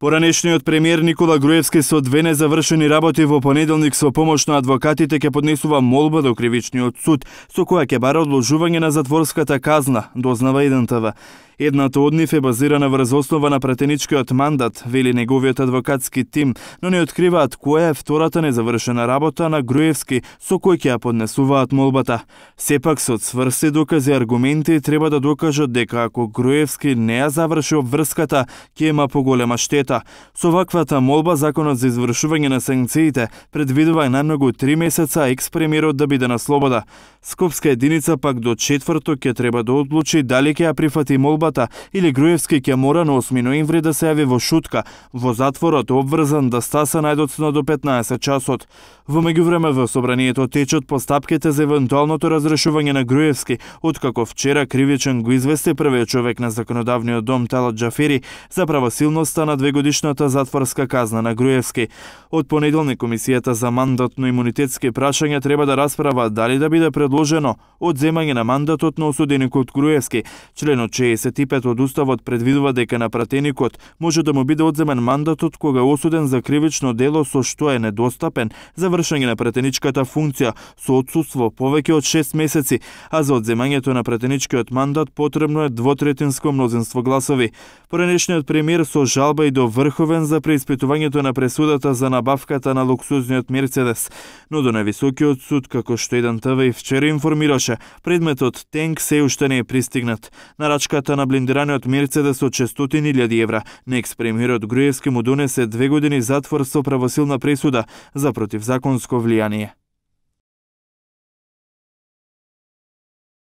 Поранешниот премиер Никола Груевски со 2 незавршени работи во понеделник со помош на адвокатите ќе поднесува молба до кривичниот суд, со која ќе бара одложување на затворската казна, дознава 1TV. Едната од нив е базирана врз основа на пратеничкиот мандат, вели неговиот адвокатски тим, но не откриваат која е втората незавршена работа на Груевски со кој ќе ја поднесуваат молбата. Сепак со цврсти докази и аргументи треба да докажат дека ако Груевски не ја заврши обврската, ќе има поголема штета. Со ваквата молба законот за извршување на санкциите предвидува најмногу 3 месеца екс-премиерот да биде на слобода. Скопска единица пак до четврток ќе треба да одлучи дали ќе ја прифати молбата или Груевски ќе мора на 8 ноември да се јави во Шутка, во затворот обврзан да стаса најдоцна до 15 часот. Во меѓувреме во собранието течат постапките за евентуалното разрешување на Груевски, откако вчера кривичен го извести првиот човек на законодавниот дом Талат Џафери за правосилноста на 2-годишната затворска казна на Груевски. Од понеделник комисијата за мандатно-имунитетски прашања треба да расправа дали да биде предложено одземање на мандатот на осуденикот Груевски. Членот 65 од Уставот предвидува дека на пратеникот може да му биде одземен мандатот кога е осуден за кривично дело со што е недостапен за вршење на пратеничката функција со отсуство повеќе од 6 месеци, а за одземањето на пратеничкиот мандат потребно е двотретинско мнозинство гласови. Поранешниот премиер со жалба и до Врховен за преиспитувањето на пресудата за набавката на луксузниот Мерцедес, но до највисокиот суд, како што 1TV и вчера информираше, предметот тенк се уште не е пристигнат. Нарачката на блиндираниот Мерцедес од 600.000 евра на екс-премиерот Груевски му донесе 2 години затвор со правосилна пресуда за противзаконско влијание.